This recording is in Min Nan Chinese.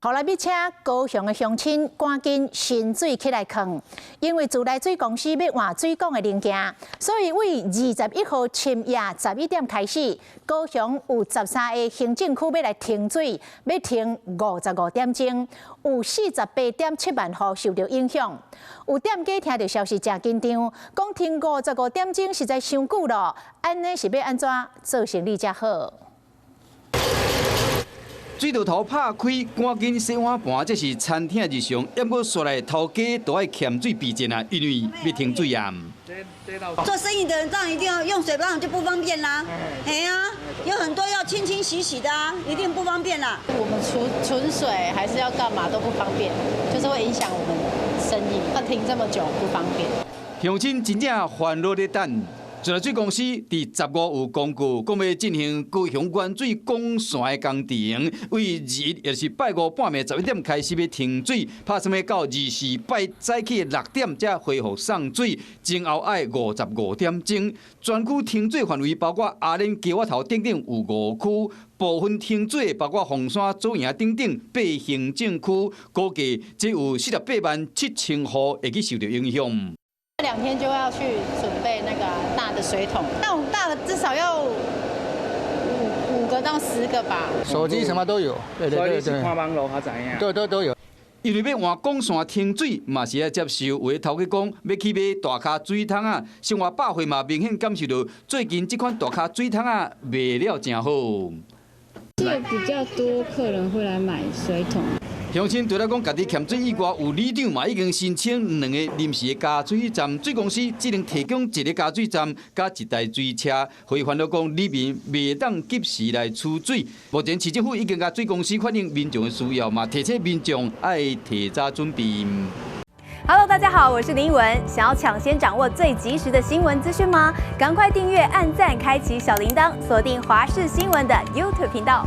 予來欲請高雄的鄉親趕緊申水起來囥，因為自來水公司欲換水管的零件，所以對21號深夜11點開始，高雄有13個行政區欲來停水，欲停55點鐘，有48.7萬戶受著影響。有店家聽著消息誠緊張，講停五十五點鐘實在傷久囉，按呢是欲按怎做生理才好？水喉頭拍開，趕緊洗碗盤，這是餐廳日常。毋過紲來頭家都愛欠水備戰啊，因為欲停水啊。做生意的人當然一定要用水，當然就不方便啦。係啊，有很多要清清洗洗的啊，一定不方便啦。我們儲存水還是要幹嘛都不方便，就是會影響我們生意。要停這麼久不方便。鄉親真正煩惱咧等。自來水公司佇15有公告，講欲進行高雄原水管線的工程，對21，也就是拜五半暝11點開始欲停水，拍算欲到24拜早起6點才恢復送水，前後愛五十五點鐘。全區停水範圍包括阿蓮、街仔頭等等有五區，部分停水包括鳳山、左營等等八行政區，估計這有48萬7千戶會去受著影響。 2天就要去準備那個大的水桶，那種大的至少要五個到10個吧。手機什麼都有，對對對對。看網路較知影。對對都有。因為欲換管線停水，嘛是愛接受。有的頭家講欲去買大跤水桶仔，生活百貨嘛明顯感受著最近這款大跤水桶仔賣了誠好。這比較多客人會來買水桶。鄉親除了講家己欠水以外，有里長嘛已經申請兩個臨時的加水站，水公司只能提供一個加水站佮一台水車，會煩惱講里民袂當及時來取水。目前市政府已經共水公司反映民眾的需要，嘛提醒民眾愛提早準備。 Hello，大家好，我是林奕文。想要搶先掌握最及時的新聞資訊嗎？趕快訂閱、按讚、開啟小鈴鐺，鎖定華視新聞的 YouTube 頻道。